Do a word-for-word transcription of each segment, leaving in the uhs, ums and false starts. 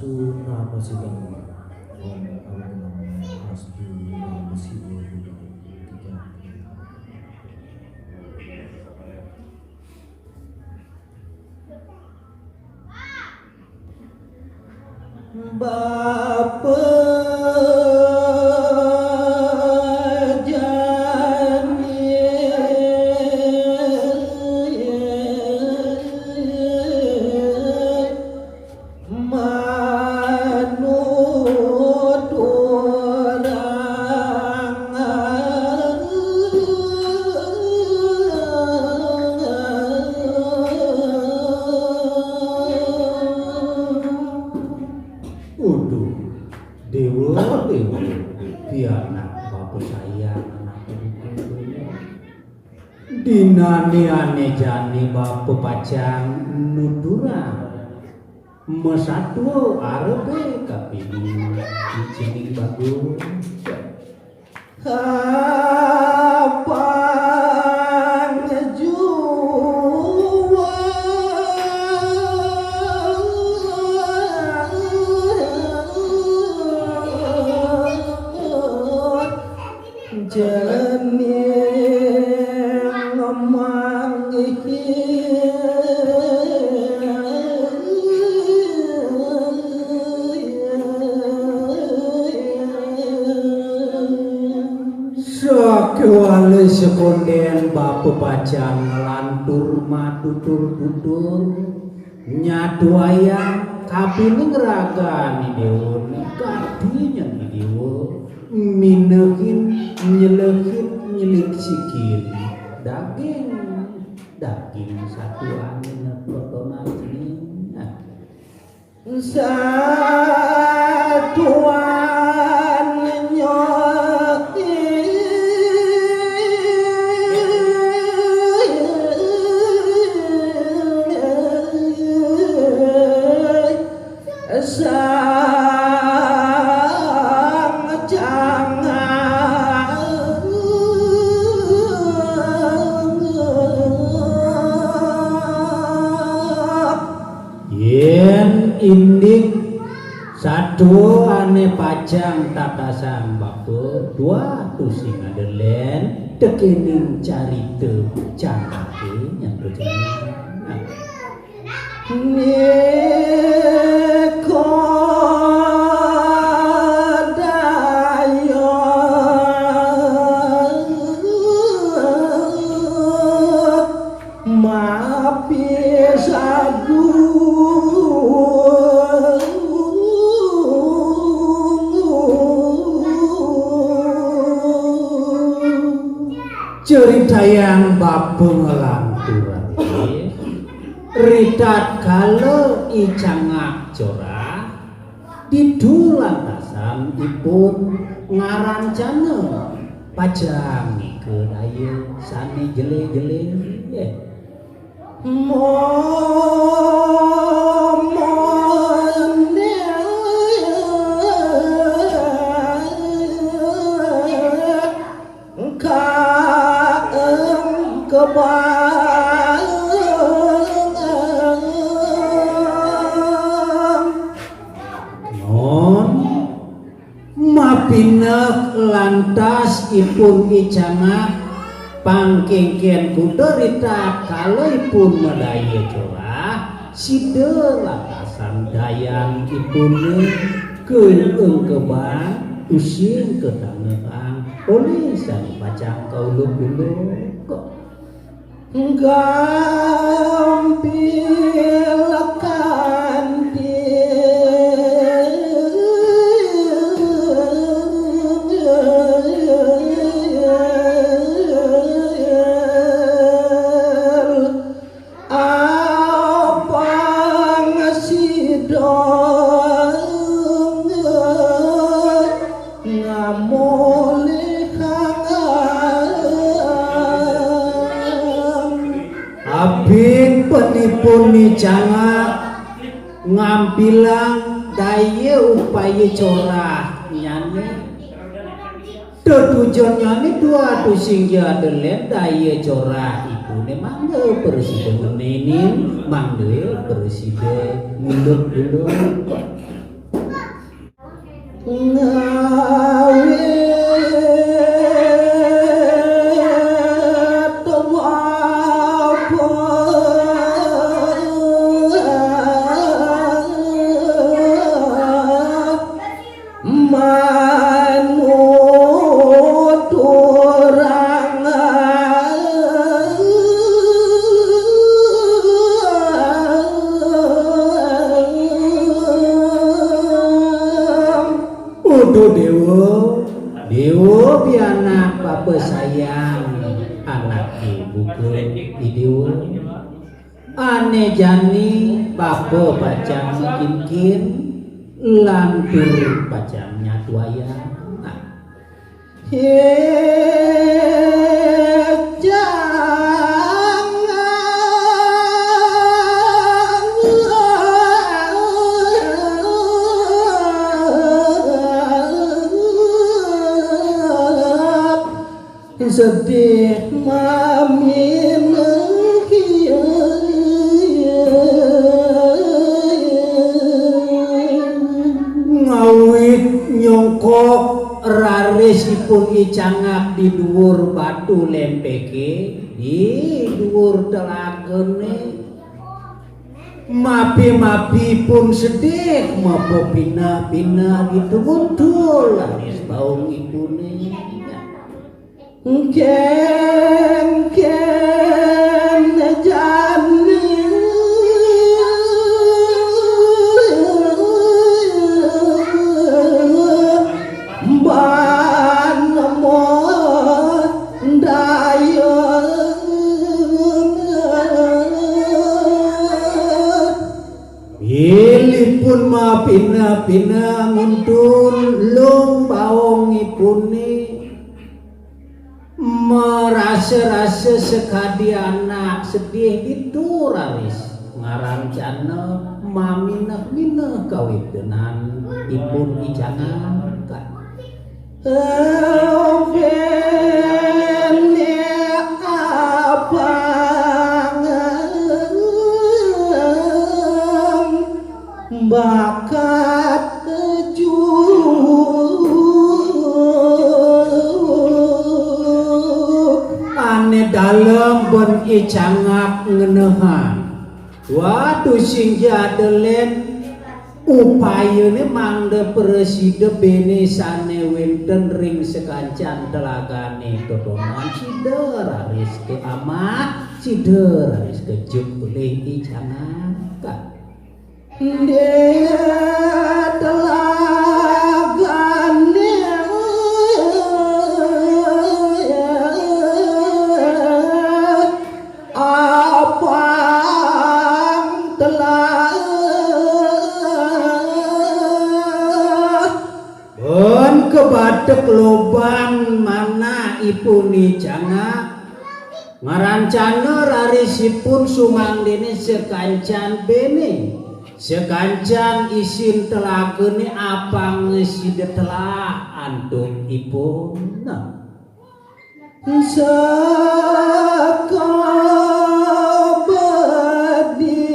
Astu Namo Sidang. Om Aum Namo Astu Namo Siwa Buddhaya. Tiga kali. Bapa jani manut urang. Uduh, déwa, déwa, pianak bapa sayang anak. Dinané ané jani bapa pacang nuturang masatua arepé kapining icéning bagus. Kapan jua jani manggihin. Sakéwala sekondén bapa pacang nglantur matutur-tutur, nyatuayang kapining ragané déwa, kadi nyen déwa, minehin, nyelehin, nyelik sikil, daging, daging satuané nepotonan. Satuan nyoki sang cangak. Yén indik satua ané pacang tatasang bapa, tuah tusing ada lén tekéning carita cangké nyang kajangan. Nika daya mapi sagu. Caritayang bapa nglanturang. Ritatkala I Cangak Corah, ditu lantasan ipun ngarancana pacang nika daya sané jelé-jelé. Momone kaengkebang. Nun, mapinek lantas ipun I Cangak pangkéngkén kuda ritatkala ipun madaya corah, sida lantasan dayan ipuné kaengkebang tusing katangehang olih sané pacang kauluk-uluk. Gampil kanti apang sida ngamolihang. Abin penipu ni Cangak ngampilang daya upaya corahnyané. Tetujonnyané tuah tusing ja ada lén daya corah ipuné mangda prasida ngenénin, mangda prasida nguluk-uluk. Ngawit bapa manuturang. Uduh Déwa, Déwa pianak bapa sayang, anaké buka i Déwa. Ané jani bapa pacang makinkin, lantur pacang nyatuayang. Nah. Hé, jang sedih maminah. Ngawit nyongkok rarisipun I Cangak di duur batu lémpéké, di duur telagané. Mapi-mapi pun sedih, mapapinah-pinah gitu, muncul raris baongipuné. Kénkén jani ban modayang. Bilih pun mapinah-pinah nguntun lung baongipuné. Marasa-rasa sakadi anak sedih ditu raris ngarancana maminah-minah kawitenan ipun I Cangak. Béné abang bakat juk. Ané dalem bén I Cangak ngenehan. Waduh, sing ja ada lén upayané mangda prasida béné sané wénten ring sakancan telagané totonan sida raris kaamah, sida raris kajuk olih I Cangak. Inggih telagané abang telah. Bén kabatek loban manah ipun I Cangak. Ngarancana raris ipun sumangdané sakancan béné, sakancan isin telagané apang sida telah antuk ipun. Nah. Saka badi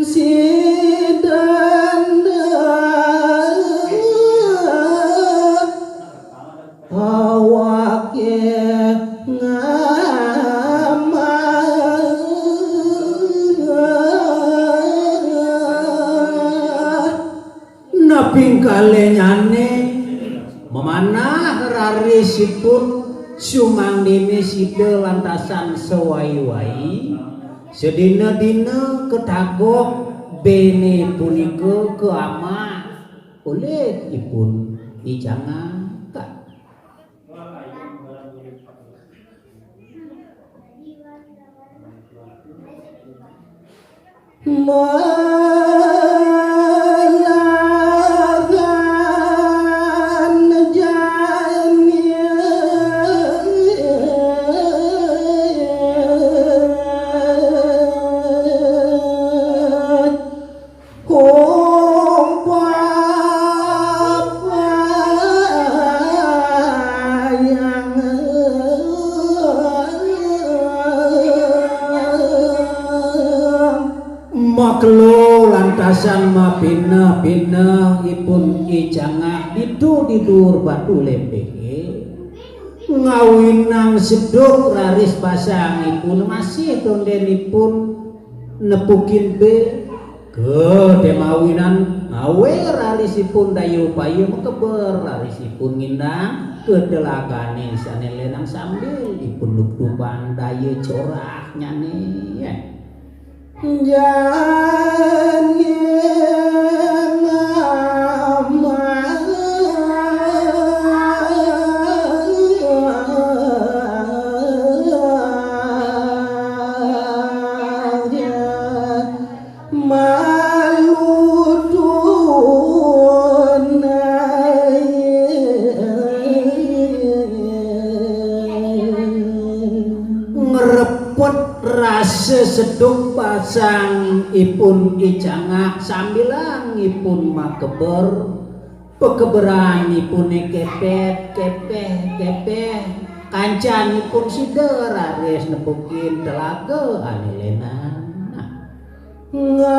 Sidana awaké ngamah. Naping kalih nyané mamanah rarisipun sumangdané sida lantasan sawai-wai, sadina-dina katagoh béné punika kaamah olih ipun I Cangak. Malahan jani kumpapayang. Kelo lantasan mapineh-pineh ipun I Cangak ditu di duur batu lempengé. Ngawinang seduk raris basangipun masih tondén ipun nepukin bé. Ké dé mawinan ngawé raris ipun daya upaya makeber raris ipun ngindang ka telagané sané lénan sambil ipun nuptupan daya corahnyané. Jani mama malu tunai. Ngrepet rasa seduk basangipun I Cangak sambilang ipun makeber. Pakeberangipuné kepet, kepeh, kepeh. Kancanipun sida raris nepukin telaga ané lénan. Ngalih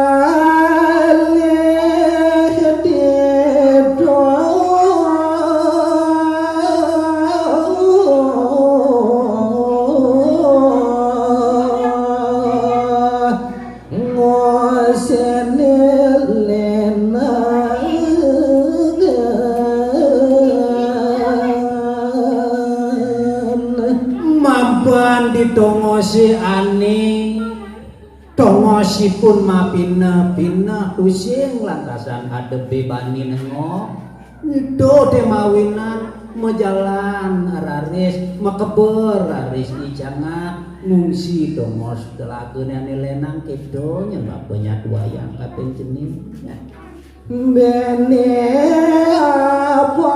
didong. Ngosén lénan. Mapan ditongosé ané. Tongosipun mapineh-pineh tusing lantasan adepé bani nengok. Ento dé mawinan majalan raris, makeber raris I Cangak ngungsi tongos telagané ané lénan kéto nyén bapa nyatuayang kaping cening. Béné apa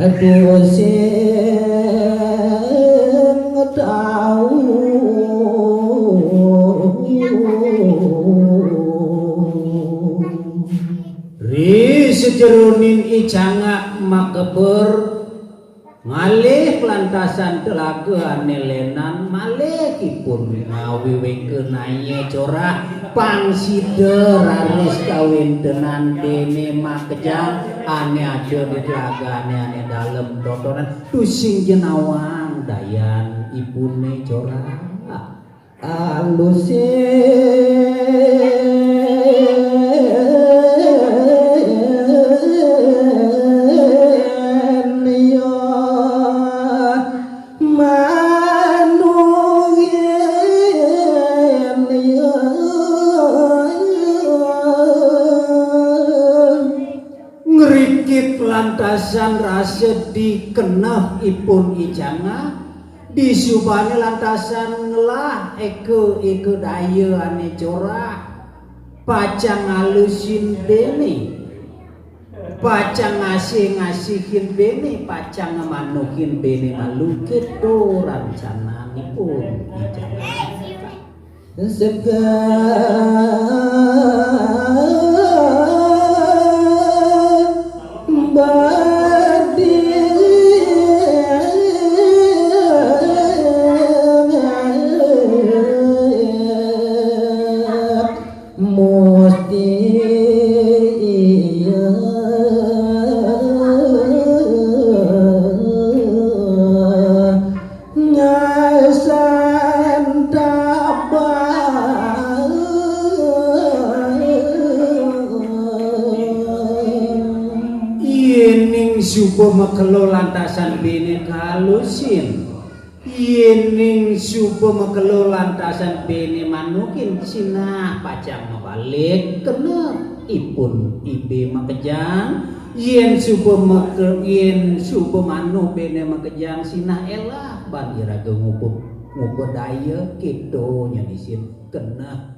aduh sing tau. Ri sajeroning I Cangak makeber ngalih lantasan telaga ané lénan malih ipun ngawiwéka naya corah pang sida raris kawéntenan déné makejang ané ada di telagané ané dalem totonan tusing jenawang dayan ipuné corah. Alusin ya manungin ya. Ngrikit lantasan rasa dikeneh ipun I Cangak, disubané lantasan ngelah éka-éka daya ané corah, pacang ngalusin béné, pacang ngasih-ngasihin béné, pacang ngamanuhin béné malu kéto rancananipun I Cangak. Segar badi musti iya nyasan tabang. Yéning suba makelo lantasan béné kalusin, yéning suba makelo lantasan béné manukin sinah pacang mabalik keneh ipun ibé makejang. Yén suba make-, yén suba manuh béné makejang sinah élah ban iraga ngupa, ngupa daya kéto nyén isin keneh